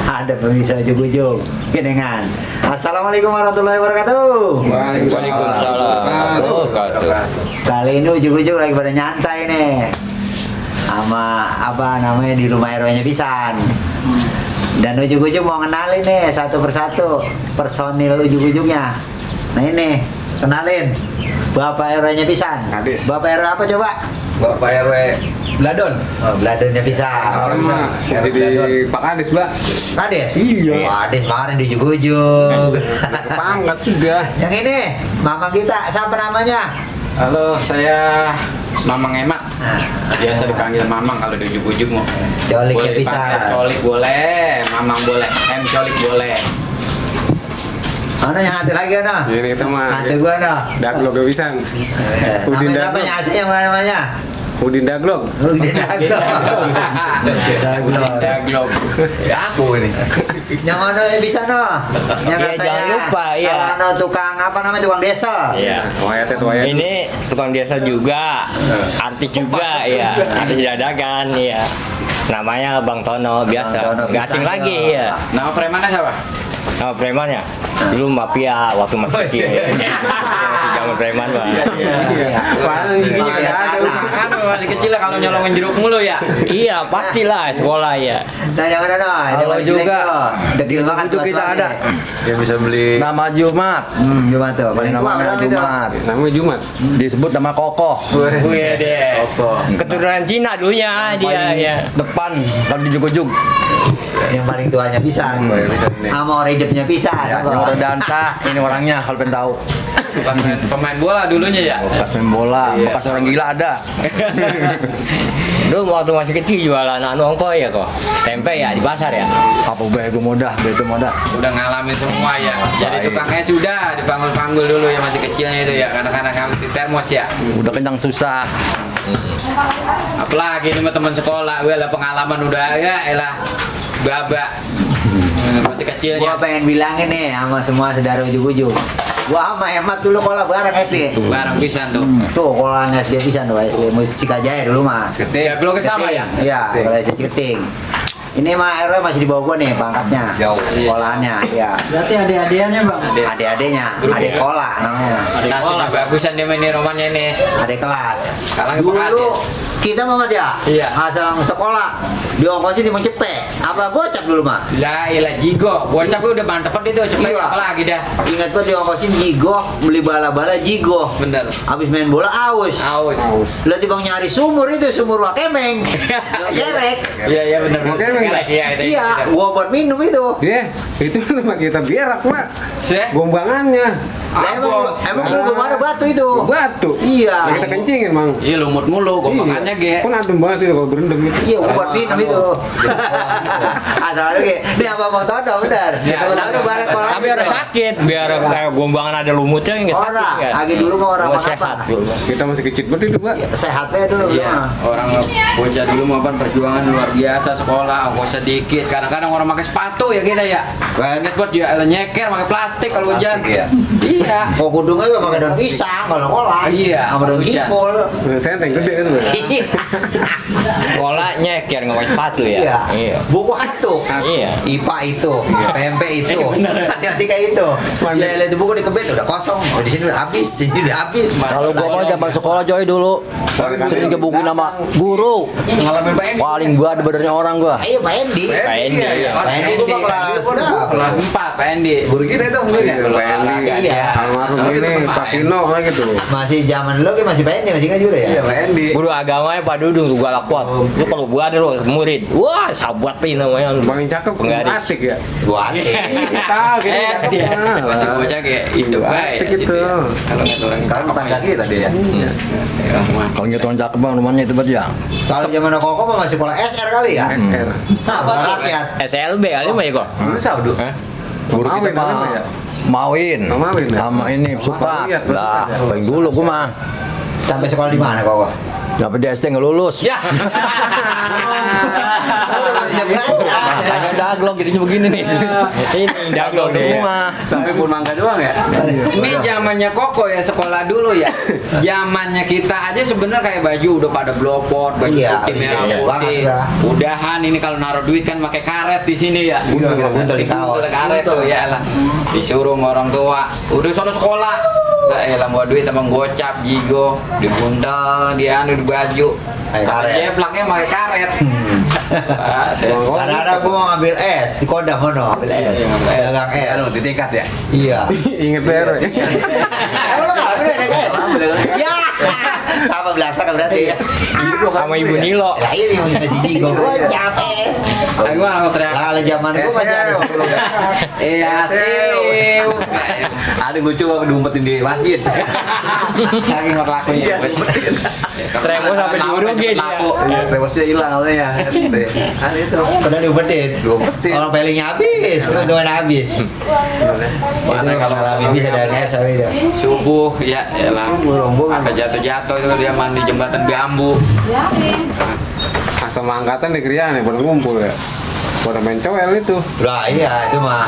Ada pemirsa ujung-ujung genengan. Assalamualaikum warahmatullahi wabarakatuh. Waalaikumsalam. Kali ini ujung-ujung lagi pada nyantai nih sama apa namanya di rumah RW-nya Pisan. Dan ujung-ujung mau kenalin nih satu persatu personil ujung-ujungnya. Nah ini kenalin Bapak RW-nya Pisan. Hadis. Bapak RW apa coba? Bapak RW Bladon. Oh, Bladonnya Pisan. Orang mah di Pak Ades, Mbak. Kades? Iya. Wah, Kades kemarin di ujung-ujung. Pangkat sudah. Yang ini, mama kita, siapa namanya? Halo, saya Mamang Emak. Biasa dipanggil Mamang kalau di ujung-ujung mau. Colik Boleh ya bisa. dipanggil Colik boleh, Mamang boleh, Colik boleh. Mana yang hati lagi no? Ini itu mah. Hati gua no. Daglog gak bisa. Udin Namanya siapa Daglog. yang asli yang mana namanya? Udin Daglog. Udin Daglog. Daglog. Ya aku ini. Yang mana yang bisa no? Yang Iya, katanya. jangan lupa, iya. Kalau no tukang apa namanya tukang desa. Iya. Wayat. Ini tukang desa juga, artis juga, ya, artis dadakan, ya. Namanya Bang Tono, biasa, Bang Tono, nggak asing bisa, lagi, no. ya. Nama premannya siapa? Nama premannya, dulu mafia waktu masih kecil, masih zaman preman, Bang. Paling Iya. gini ada. Kan masih kecil lah kalau nyolongin jeruk mulu ya. Iya, pastilah sekolah, ya. Nah yang mana no? Halo juga. Dekil banget Itu kita ada. Yang bisa beli. Nama Jumat. Jumat tuh. Paling tua Namanya berapa itu? Jumat. Namanya Jumat. Disebut nama Kokoh. Wih deh, keturunan Cina dulunya dia, Paling ya. depan kalau di Jug-Jug. Yang paling tuanya Pisan. Sama orang hidupnya Pisan. Ya, yang udah danta, ini orangnya kalau pengen tahu. Bukan pemain bola dulunya ya. Bekas main bola, Iya. bekas orang gila ada. Dulu waktu masih kecil jualan ongko ya kok, tempe ya di pasar ya. Apa bego modah, beto modah. Udah ngalamin semua ya. Jadi Baik. tukangnya sudah dipanggul-panggul dulu ya masih kecilnya itu ya. Kadang-kadang ngambil termos ya. Udah kenyang susah. Apalagi ini mah teman sekolah, gue lah pengalaman udah ya, elah baba. Masih kecilnya. Gua pengen bilangin nih sama semua saudara ujung-ujung. Gua sama Emat dulu sekolah bareng SD. Barang pisan tuh. Tuh sekolah SD Pisan tuh SD Cikajaya dulu mah. Ya belum sama ya. Iya, kalau SD Ciketing. Ini mah RW masih di bawah gua nih pangkatnya. Jauh. Sekolahannya, ya. Berarti adik-adiannya bang? Adik-adiknya, adik sekolah namanya. Nasibnya bagusan dia main di romannya nih. Adik kelas. Sekarang Dulu Kades. kita mau ya? Iya. Asal sekolah diongkosin di Cepet. Apa gocap dulu mah? Lah ilah jigo, bocah gue udah mantep itu cepet Iya. apalagi dah. Ingat gua diongkosin jigo, beli bala-bala jigo. Bener. Habis main bola aus. Aus. Lah tiba nyari sumur itu, sumur wakemeng. Gerek. Iya iya bener. Mau kemeng, Pak? Iya itu. Iya, gua buat minum itu. Iya, itu nama kita berak, Pak. Seh. Gombangannya. Lah emang dulu gua ada batu itu. Batu. Iya. Nah, kita kencingin, Mang. Iya lumut mulu, gombangannya ge. Kan adem banget itu kalau berendam itu. Iya, gua buat minum itu. Asal lagi. Ini apa mau Toto bener. Ya, Kalau Toto bareng sekolah. Tapi harus sakit, biar kayak gombangan ada lumutnya nggak sakit Orang, kan. lagi dulu mah orang Gua apa? sehat dulu. Kita masih kecil banget itu, Pak. Sehatnya dulu. Iya, mah. orang bocah dulu mau kan perjuangan luar biasa sekolah, ongkos sedikit. Kadang-kadang orang pakai sepatu ya kita ya. Banget buat dia nyeker pakai plastik kalau hujan. Iya. Kok kudungnya juga pakai daun pisang kalau sekolah. Iya. Sama daun Hujan. kipul. Saya yang gede itu, Pak. Sekolah nyeker nggak pakai sepatu ya. Iya. Buku hantu. Iya. IPA itu, PMP itu, matematika itu. Ya lihat di buku di kebet udah kosong. Oh di sini udah habis, sini udah habis. Kalau gua mau zaman sekolah Joy dulu, sering gebukin nama guru. Ngalamin Pak Endi. Paling gua ada badannya orang gua. Ayo Pak Endi. Pak Endi. Pak Endi gua kelas berapa? Kelas 4 Pak Endi. Guru kita itu mungkin ya. Pak Endi. Iya. Almarhum ini Pak Tino lah gitu. Masih zaman dulu kan masih Pak Endi masih ingat juga ya. Pak Endi. Guru agamanya Pak Dudung tuh galak kuat. Lu kalau gua ada lo murid, wah sahabat pi namanya. Paling cakep Penggaris. asik ya. Gua aneh. Tahu gitu. Dia. Masih bocah kayak hidup baik Asik gitu. Kalau kata orang Kalau tetangga kita dia. Kalau nyetuan cakep bang rumahnya itu buat ya. Kalau zaman Koko mah masih sekolah SR kali ya. SR. rakyat. SLB kali mah ya kok. Itu saudu. Guru kita mah Mawin. Mawin ya? Sama ini Supa. lihat, Lah, Supa. paling dulu gua mah. Sampai sekolah di mana kok? Sampai di SD nggak lulus. Ya. Bisa baca. Nah, tanya daglong jadinya begini nih. Ini dago deh. Semua. Sampai pun mangga doang ya? Ini zamannya Koko ya sekolah dulu ya. Zamannya kita aja sebenarnya kayak baju udah pada blopot, baju Iya, putih merah iya, putih. banget dah. Udahan ini kalau naruh duit kan pakai karet di sini ya. Iya, buntel di kaos. Buntel karet tuh ya lah. Disuruh sama orang tua. Udah sono sekolah. Lah elah bawa duit sama gocap, jigo, dibuntel, dia anu di baju. Pakai karet. Jeplaknya pakai karet. Kadang-kadang gua mau ngambil es di Kodam mono, ambil es. Dagang es. Di tingkat ya? Iya. Ingat PR. Emang lu nggak bener dagang es? Ya. Sama belasa kan berarti ya. Sama Ibu Nilo. Lah ini yang masih jigo. Gua capes. Aku malah teriak. Lah zaman gua masih ada 10 dagang. Iya sih. Ada gue coba diumpetin di masjid. Saking lakunya. Tremo sampai diurugi dia. Rebosnya hilang katanya. Ada itu. Udah diumpetin. Orang pelingnya habis, keuntungan habis. Itu kalau alami bisa dari es tapi itu. Subuh ya elah. Sampai jatuh-jatuh itu dia mandi jembatan bambu. Sama angkatan di Krian ya, baru ngumpul ya. Pada main cowel itu. Lah iya itu mah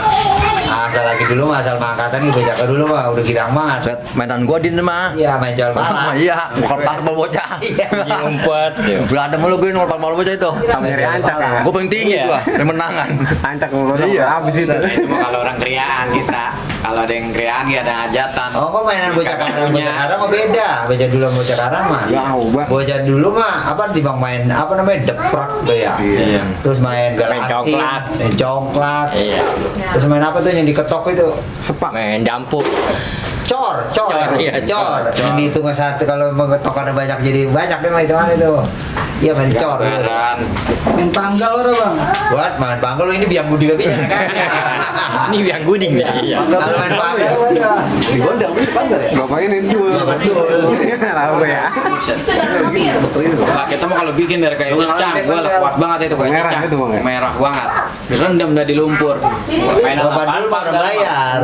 asal lagi dulu mah asal angkatan nih bocah dulu mah udah girang banget. Set mainan gua din mah. Iya main jual Ah, bala. iya, bukan pak bocah. Iya. Ngumpet. ya. Berantem mulu gue nolak pak bocah itu. Sama dari ancak ya. Gua paling tinggi Iya. gua, dari menangan. Ancak mulu Iya. habis itu. Set. Itu mah kalau orang kriaan kita. Kalau ada yang kriaan ya ada hajatan. Oh kok mainan bocah karang mah beda. Bocah dulu sama bocah karang mah. Jauh, Bang. Bocah dulu mah apa dibang main apa namanya deprak tuh ya. Iya. Terus main Main galasin, coklat. main coklat. Iya. Terus main apa tuh yang diketok itu? Sepak. Main dampuk. Cor. Iya, cor. Yang dihitung satu kalau mengetokannya banyak jadi banyak deh mah hitungan itu. Iya main cor. Beran. Main tanggal orang bang. Buat main bangkel ini biang budi gak bisa kan? Ini yang guding nih. Iya. Kalau main bangkel ya. Di gondang di banggar ya. Bapak ini jual. Betul. Apa ya? Nah, kita mau kalau bikin dari kayu kecang, gua lah kuat banget itu kayu Merah kecang. itu, Bang, ya? Merah banget. Direndam dah di lumpur. Mainan Bapak dulu mah orang bayar.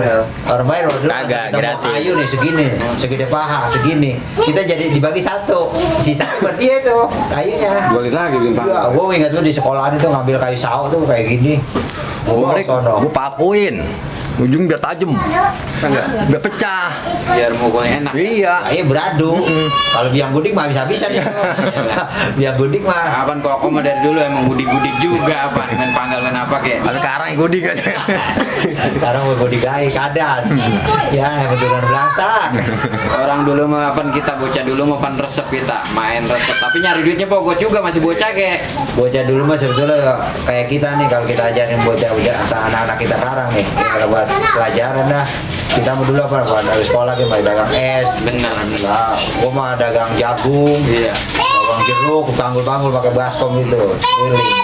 Orang bayar dulu pas Kagak, kita mau gratis. kayu nih segini, segede paha, segini. Kita jadi dibagi satu. Sisa buat dia itu kayunya. Balik lagi bintang. Iya, gua ingat tuh di sekolahan itu ngambil kayu sawo tuh kayak gini. Gua sono. gua pakuin. Ujung biar tajam. Biar pecah. biar mukulnya enak. Iya. Iya beradu. Kalau biang gudik mah habis-habisan ya. Biang gudik mah. Apaan kok mah dari dulu emang gudik-gudik juga apa main panggal main apa kek. Tapi sekarang gudik aja. Sekarang mau gudik aja kadas. Ya, yang betulan belangsak. Orang dulu mah apa kita bocah dulu mah pan resep kita main resep tapi nyari duitnya pokok juga masih bocah kek. Bocah dulu mah sebetulnya kayak kita nih kalau kita ajarin bocah udah anak-anak kita sekarang nih ya, kalau buat pelajaran dah kita mau dulu apa buat dari sekolah kita mau dagang es Benar. lah gua mah dagang jagung Iya. dagang jeruk panggul-panggul pakai baskom gitu keliling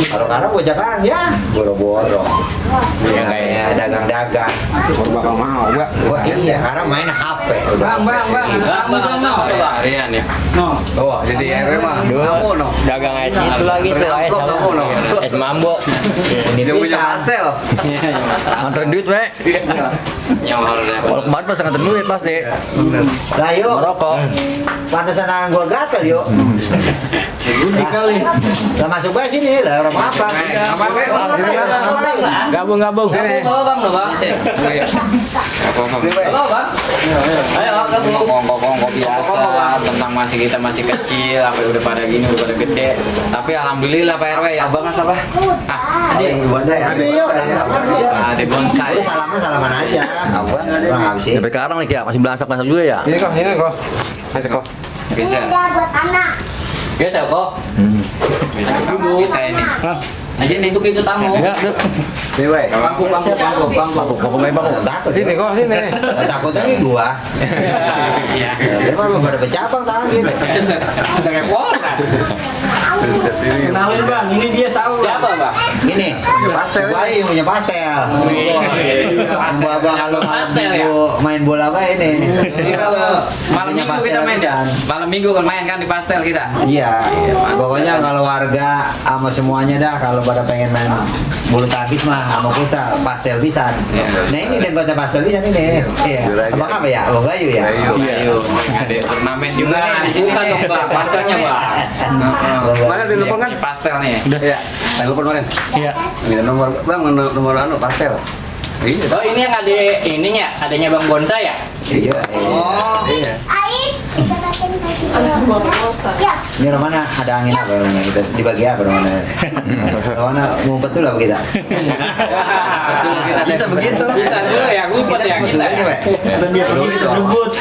kalau sekarang bocah sekarang ya boro-boro Ya, kayak dagang-dagang Baru bakal mau, Mbak. wah iya sekarang main HP udah Bang, ada tamu dong no. Harian ya. No. Oh, jadi RW mah. Kamu no. Dagang es itu lagi tuh es apa? Es mambo. ini Dia punya bisa pastel. Nganterin duit, we. Nyawar dah. Kalau kemarin pas nganterin duit pasti. lah yuk Merokok. pantesan tangan gua gatel yuk Udah kali. lah masuk aja sini lah orang apa Apa be? Gabung. Bang lo bang. Kongko biasa tentang kita masih kecil apa udah pada gini udah pada gede tapi alhamdulillah Pak RW ya banget apa bonsai yuk ada bonsai udah salaman aja orang habis sih Sampai sekarang nih ya, masih belangsak juga ya. Ini kok, ini kok. Ayo kok. bisa Biasa kok. bisa kita ini Aja nih itu tamu. Ya, deh. Bangku. Mau main bang. takut Sini kok, sini. takutnya ini gua iya dia mah pada bercabang tangan gitu udah kayak pola Kenalin bang, ini dia Saul. Siapa, Bang? Ini Bayu punya pastel. Bapak kalau malam Pastel, minggu main bola apa ini? Ini kalau malam Punya minggu kita pastel main ya. pisan. Malam minggu kan main kan di pastel kita. Iya, pokoknya kalau warga sama semuanya dah kalau pada pengen main bulu tangkis mah sama futsal pastel pisan. Nah ini dan kota pastel pisan ini. Iya. Abang apa ya? Abang Bayu ya? Ayo, ada turnamen juga Nah, di sini. bukan dong, Bang. Pastelnya, Bang. Mana di telepon kan? Di pastel nih. Iya. Telepon kemarin. Iya. Minta nomor bang, nomor anu pastel. Iya. Oh, ini yang ada ininya, adanya Bang Bonsai ya? Iya. Oh. Iya. Ini rumah mana ada angin apa rumah kita? Dibagi apa rumah mana? Rumah mana ngumpet dulu apa kita? Bisa begitu. Bisa dulu ya, ngumpet ya ngumpet kita. dulu ini, Pak. Dan dia pergi kita berebut.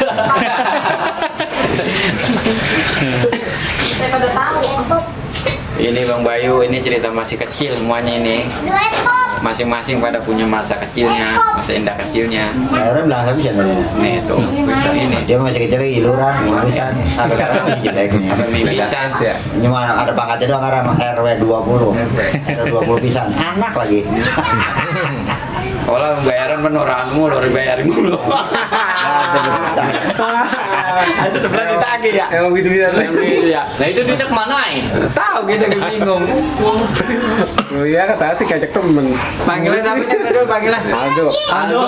Ini Bang Bayu, ini cerita masih kecil semuanya ini. Masing-masing pada punya masa kecilnya, masa indah kecilnya. Orang bilang habis ya tadi. Nih tuh, ini. Dia masih kecil lagi iluran, mimisan, sampai sekarang masih jelek nih. Apa mimisan? Cuma ada pangkatnya doang karena RW 20. Ada 20 pisan. Anak lagi. Kalau bayaran penoran mulu, dibayarin mulu. Ada pisan. Ada sebelah ditagih ya? Emang gitu bisa. Iya. Nah, itu duitnya kemana? Tahu kita bingung. Oh iya kata sih kayak temen. Panggilan siapa nih? Aduh, panggilan. Aduh. Aduh,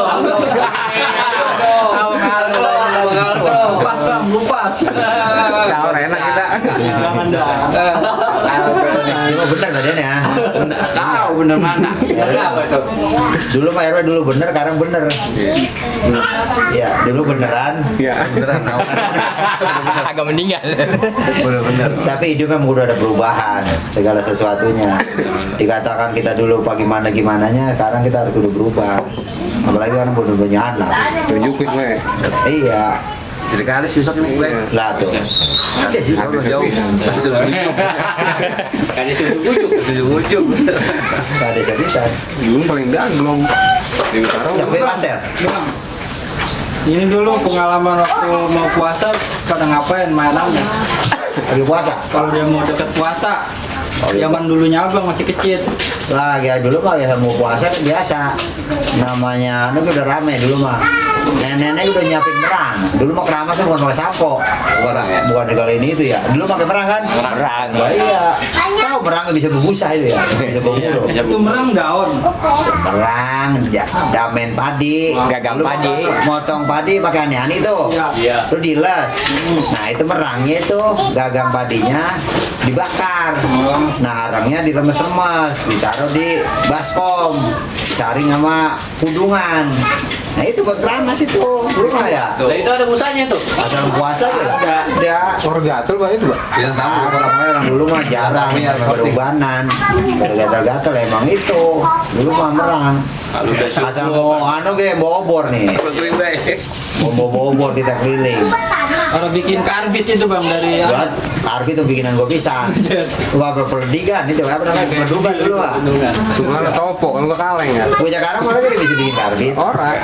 lupas bang, lupas. Tahu enak kita. Jangan dah. Cuma bener tadi ya. Tahu bener mana? Apa itu? Dulu Pak RW dulu bener, sekarang bener. Iya, dulu beneran. Iya. Agak meninggal. Bener-bener. Tapi hidup memang udah ada perubahan segala sesuatunya. Dikatakan kita dulu bagaimana gimananya, sekarang kita harus udah berubah. Apalagi orang udah punya anak. Tunjukin we. Iya, Jadi kali susah nih gue. lah tuh. Ada sih kalau jauh. Kan disuruh bujuk. Gak ada bisa. Belum paling dah belum. Di utara. Sampai pastel. Bang, ini dulu pengalaman waktu mau puasa pada ngapain mainannya? Lagi puasa. Kalau dia mau deket puasa, zaman dulunya abang masih kecil. Lah ya dulu mah ya mau puasa kan biasa. Namanya itu udah rame dulu mah. Nenek-nenek udah nyiapin merang. Dulu mah keramas bukan pakai sampo. Bukan segala ini itu ya. Dulu pakai merang kan? Merang. Wah, iya. Tahu merang bisa berbusa itu ya. Bisa berburu. Itu merang daun. Merang, damen padi. Gagang Dulu padi. Motong padi pakai ani-ani tuh. Iya. Terus diles. Nah itu merangnya itu gagang padinya dibakar. Nah arangnya diremes-remes, ditaruh di baskom, disaring sama kudungan. Nah itu buat keramas itu, dulu mah ya. Nah, itu ada busanya tuh. Asal puasa ya. Ada. Orang gatel pak itu pak. Nah, orang dulu mah jarang berubanan, baru gatal-gatal emang itu. Dulu mah merang. Kalau udah Asal mau anu ge bawa obor nih. Mau bawa obor kita keliling. Kalau bikin karbit itu bang dari Buat Arfi itu bikinan gua pisan. Gua peledigan itu apa namanya? Peledugan dulu ah. Sungai topo kan gua kaleng ya. Gua sekarang mana jadi bisa bikin karbit. Orang.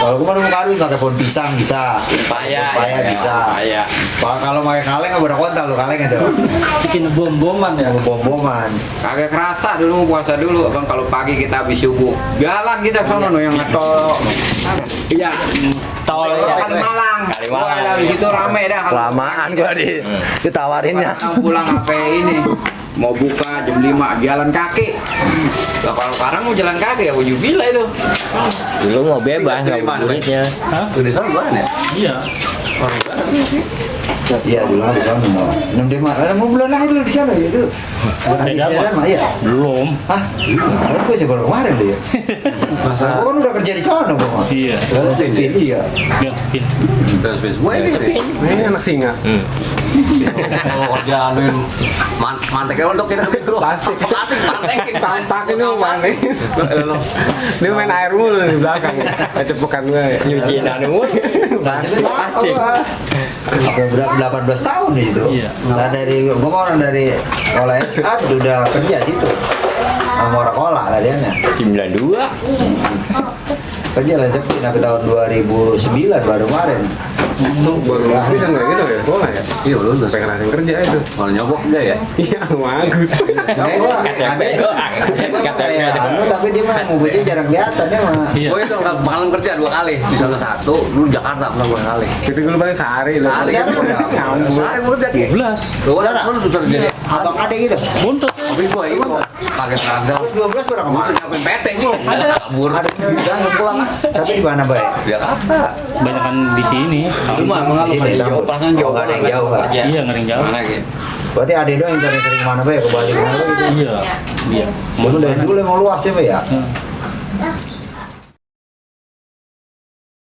Kalau gua mau karbit pakai pohon pisang bisa. payah. Paya bisa. Payah. Kalau pakai kaleng udah kontal lo kaleng itu. bikin bom-boman ya. Bom-boman. Kagak kerasa dulu puasa dulu, Bang. Kalau pagi kita habis subuh, jalan kita sono no yang ngetol. Iya. Tol ya. Kalimalang. Wah, habis itu rame dah. kalau Kelamaan gua ditawarinnya. Kadang pulang apa ini mau buka jam 5 jalan kaki. Lah kalau sekarang mau jalan kaki ya uju gila itu. Dulu mau bebas nggak ada duitnya. Di sana bukan ya? Iya. Iya dulu mah di sana mau. Enam dema. Mau bulan lahir lu di sana ya dulu. Di sana mah iya. Belum. Hah? Gue sih baru kemarin deh ya. Gua kan udah kerja di sana gua mah. Iya. Lalu sepin iya. Ini anak singa. Kalau kerjaan manteknya untuk kita Plastik. Tampak ini mana? Dia main air mulu di belakang. Itu bukan gue. Nyuciin anu. Plastik. Aku berapa 18 tahun di situ. Iya. Nah dari gua mau orang dari sekolah SA udah kerja di situ. Sama orang sekolah tadinya. 92. Kerja lah saya pindah ke tahun 2009 baru kemarin. Tuh baru bisa nggak gitu ya? Boleh ya? Iya lulus. Pengen langsung kerja itu. Kalau nyogok enggak ya? Iya bagus. KTP doang. KTP doang. Tapi dia mah mobilnya jarang kelihatan dia mah. Iya. Gue itu pengalaman kerja 2 kali. Di salah satu, dulu Jakarta pernah 2 kali. Kita dulu paling sehari. Sehari kan Sekarang udah. Ngambek. Sehari gue kerja. 12. Lu sudah jadi. Abang ada gitu. Buntut. Tapi gue itu pakai seragam. 12 berapa Gue kemarin? nyiapin PT gue. Kabur. Ada Udah nggak pulang. Tapi di mana, Bay? Jakarta. Banyakan di sini. Cuma emang lu Sini, pada jauh, Tambun. perasaan jauh Oh, nggak ada yang banget jauh, Pak. kerja. Iya, ngering jauh. Mana gitu? Berarti ada doang yang sering kemana, Bay? Ke Bali kemana, Bay? Gitu. Iya. Iya. Dulu dari dulu emang luas ya, Bay ya?